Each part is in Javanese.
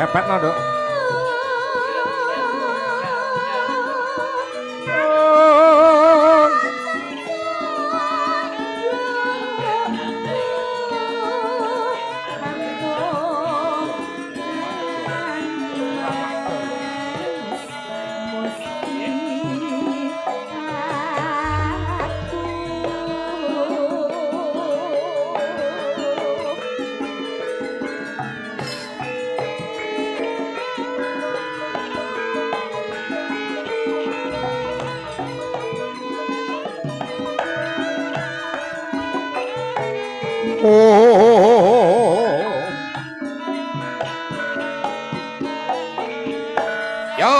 Pepetno, Nduk. Yo.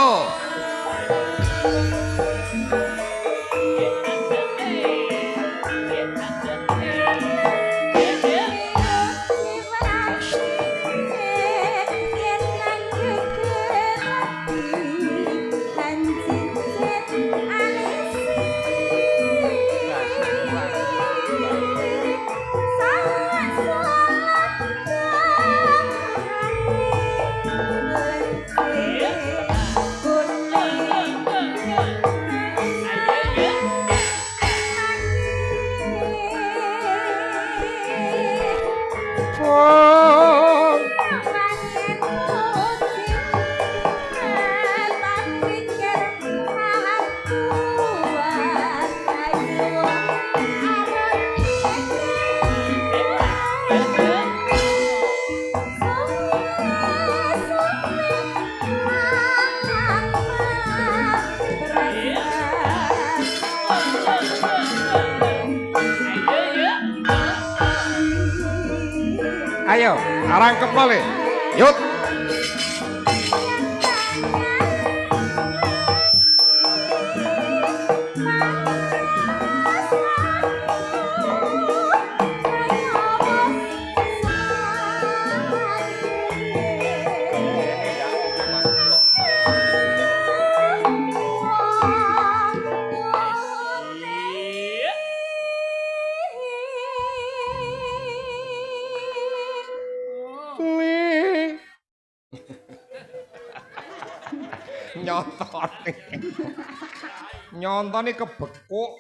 Ayo, arangkep boleh. Yuk. Nyontone. Nyontone kebekuk.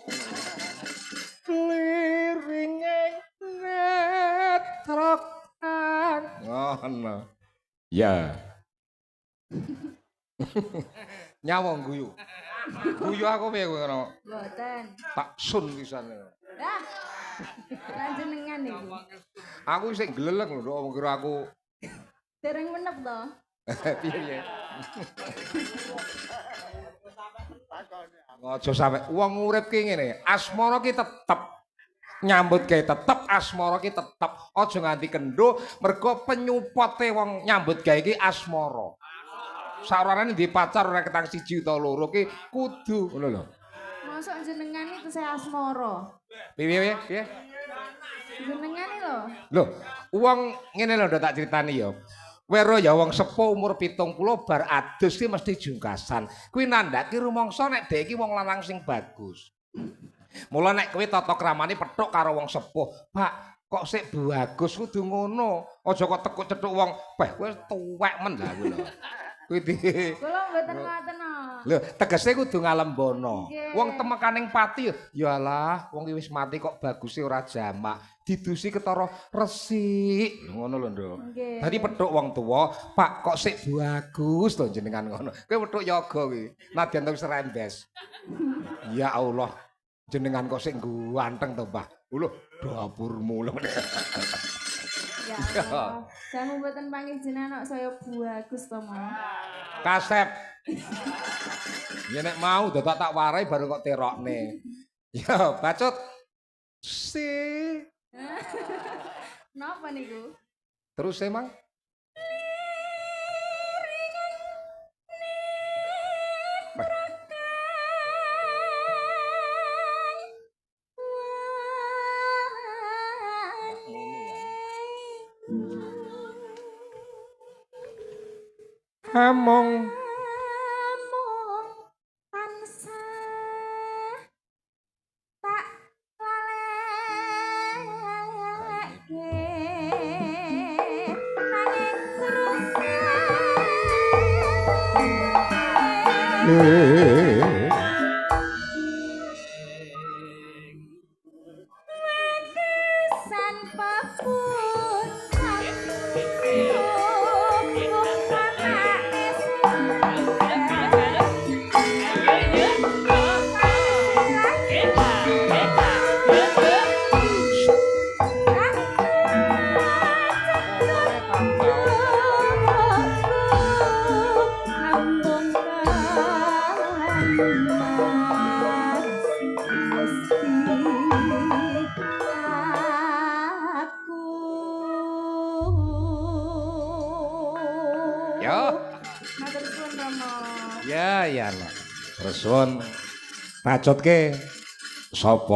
Kliringe netrok kang. Ngono. Ya. Nyawa guyu. Guyu aku piye kowe ngono? Mboten. Tak sun pisan. Lah. Panjenengan niku. Aku sik gleleng lho, wong kira aku dereng menep to. Piye piye? Aja sampe wong urip ki ngene, asmara ki tetep nyambut gawe tetep, asmara ki tetep aja nganti kendho mergo penyupote wong nyambut gawe ki asmara. Sarane duwe pacar ora ketang siji utawa loro ki kudu ngono lho. Mosok jenengan iki tesih asmara. Piye piye piye? Jenengan iki lho. Lho, wong ngene lho tak critani ya. Wero ya wong sepuh umur 70 bar adus ki mesti jungkasan. Kuwi nandhake rumangsa nek dhek iki wong lanang sing bagus. Mula nek kowe tata kramane pethuk karo wong sepuh, Pak, kok sik bagus kudu ngono. Aja kok tekuk cethuk wong, "Beh, kowe tuwek men lah kowe lho." Kuwi di Kula mboten ngoten no. Lho, tegese kudu ngalembono. Wong temekaning pati ya alah, wong iki wis mati kok baguse ora jamak. Didusi ketara resik. Lho ngono lho, Nduk. Dadi pethuk wong tuwa, Pak kok sik bagus lho jenengan ngono. Kowe pethuk yoga kuwi. Nadyan wis rembes. Ya Allah, jenengan kok sik ganteng to, Mbah. Lho, dapurmu lho. Ya Allah. Dangu mboten panggih jenengan kok saya bagus to, Ma. Kasep. Ya nek mau dadak tak warai baru kok terokne. Ya, bacut. Si. Napa niku? Terus emang among tansah tak laleke nanging San pepun aku. Yo. Matur suwun, Rama. Ya, ya, lah. Terus suwun. Bacotke sapa?